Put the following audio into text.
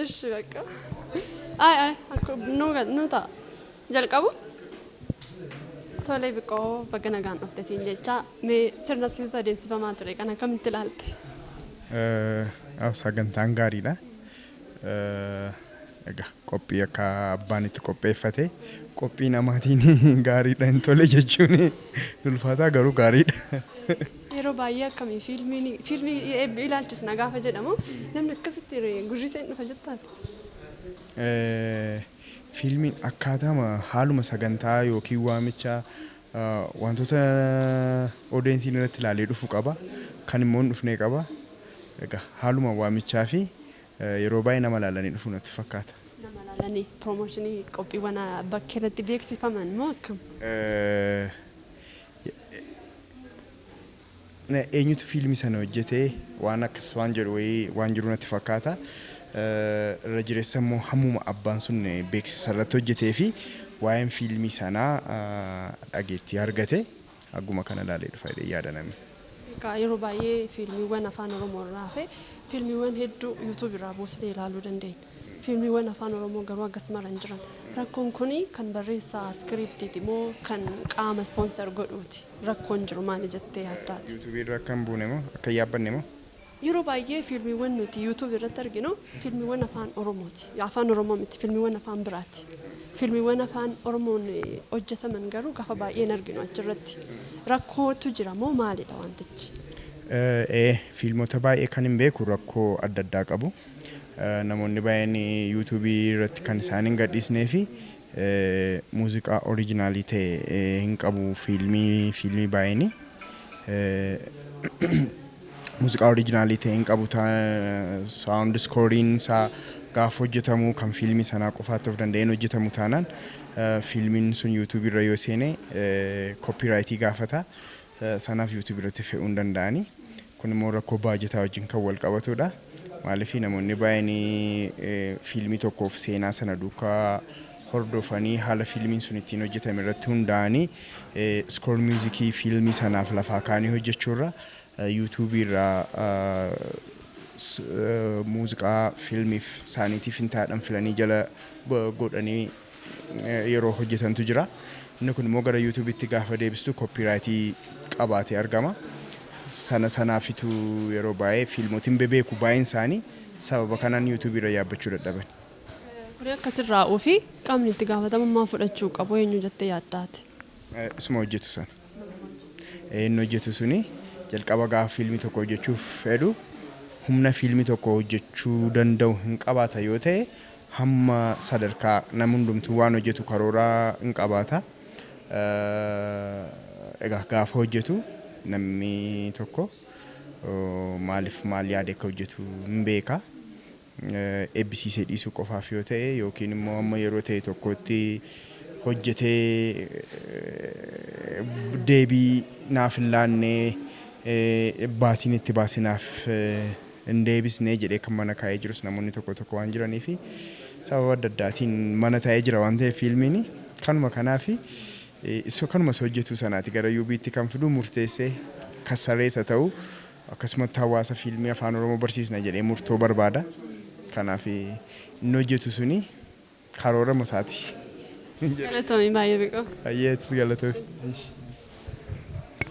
Ishi bakka. Ay ay akka nu ta'a. Jalqabu? Tolee Biqoo, baga nagaan dhufte siin jecha. Mee sirna as keessatti adeemsifamaa ture kana akkamitti ilaalte? Sagantaan gaariidha. Egaa qophii akka abbaan itti qopheeffate qophii namaatiin gaariidha hin tole jechuun ulfaataa, garuu gaariidha. Yeroo baay'ee akkamii fiilmii eebbi ilaalchisna gaafa jedhamu namni akkasitti gurriseen dhufa jettaati? Fiilmiin akkaataa haaluma sagantaa yookiin waamicha wantoota audienceiin irratti ilaalee dhufu qaba. Kan immoo hin dhufne qaba. Egaa haaluma waamichaa fi yeroo baay'ee nama ilaalanii dhufu natti fakkaata. Nama ilaalanii promotionii qophiiwwan bakkee irratti beeksifaman moo akkam? Eenyutu fiilmii sana hojjetee waan akkas waan jedhu wayii waan jiru natti fakkaata. Irra jireessa immoo hammuma abbaan sun beeksisa irratti hojjetee fi waa'een fiilmii sanaa dhageettii argate hagguma kana ilaalee dhufa jedhee yaada namni. Egaa yeroo baay'ee fiilmiiwwan afaan Oromoo irraa hafe fiilmiiwwan hedduu YouTube irraa buusnee ilaaluu dandeenya. Fiilmiiwwan afaan Oromoo garuu akkas mara hin jiran. Rakkoon kuni kan barreessaa scriptiiti moo kan qaama sponsor godhuuti? Rakkoon jiru maali jettee yaaddaati? YouTubeii irra akka hin buune moo akka hin yaabbanne moo? Yeroo baay'ee fiilmiiwwan nuti YouTube irratti arginu fiilmiiwwan afaan Oromooti. Afaan Oromoo miti, fiilmiiwwan afaan biraati. Fiilmiiwwan afaan Oromoon hojjetaman garuu gaafa baay'ee hin arginu achirratti. Rakkootu jira moo maalidha wantichi? Fiilmota baay'ee kan hin beeku rakkoo adda addaa qabu. Namoonni baay'een YouTubeii irratti kan isaan hin gadhiisnee fi muuziqaa originalii ta'e hin qabu fiilmii baay'een. Muuziqaa originalii ta'e hin qabu, sound scoreiin isaa gaafa hojjetamu kan fiilmii sanaa qofaatti of danda'een hojjetamu taanaan fiilmiin sun YouTubeii irra yoo seene copyrightii gaafata. Sanaaf YouTubeii irratti fe'uu hin danda'ani. Kun immoo rakkoo baajetaa wajjin kan wal qabatudha. Maaliif namoonni baay'een fiilmii tokkoof seenaa sana duukaa hordofanii haala fiilmiin sun ittiin hojjetame irratti hundaa'anii score musicii fiilmii sanaaf lafaa kaanii hojjechuurra YouTubeii irraa muuziqaa fiilmiif isaaniitiif hin taadhan filanii jala godhanii yeroo hojjetantu jira. Inni kun immoo gara YouTubeitti gaafa deebistu copyrightii qabaatee argama. Sana sanaafitu yeroo baay'ee fiilmotiin bebeeku baay'een isaanii sababa kanaan YouTubeii irra yaabbachuu dadhaban. Kuni akkasirraa'uu fi qaamni itti gaafatamummaa fudhachuu qabu eenyu jettee yaaddaati? Isuma hojjetu sana. Inni hojjetu suni jalqaba gaafa fiilmii tokko hojjechuuf fedhu humna fiilmii tokko hojjechuu danda'u hin qabaata yoo ta'e, hamma sadarkaa namni hundumtuu waan hojjetu karooraa hin qabaata. Egaa gaafa hojjetu namni tokko maaliif maal yaade akka hojjetu hin beeka. Eebbisiisee dhiisuu qofaaf yoo ta'e yookiin immoo amma yeroo ta'e tokkotti hojjetee deebii naaf hin laanne, baasiin itti baase naaf hin deebisne jedhee kan mana kaa'ee jirus namoonni tokko tokko waan jiranii fi sababa adda addaatiin mana taa'ee jira waan ta'eef fiilmiin kanuma kanaafi kanuma isa hojjetu sanaati gara YouTubeitti kan fidu murteessee kassareessa ta'u akkasumatti hawaasa fiilmii afaan Oromoo barsiisna jedhee murtoo barbaada. Kanaaf inni hojjetu suni karoora masaati. Galatoomii baay'ee, Biqoo. Baay'eetis galatoomi.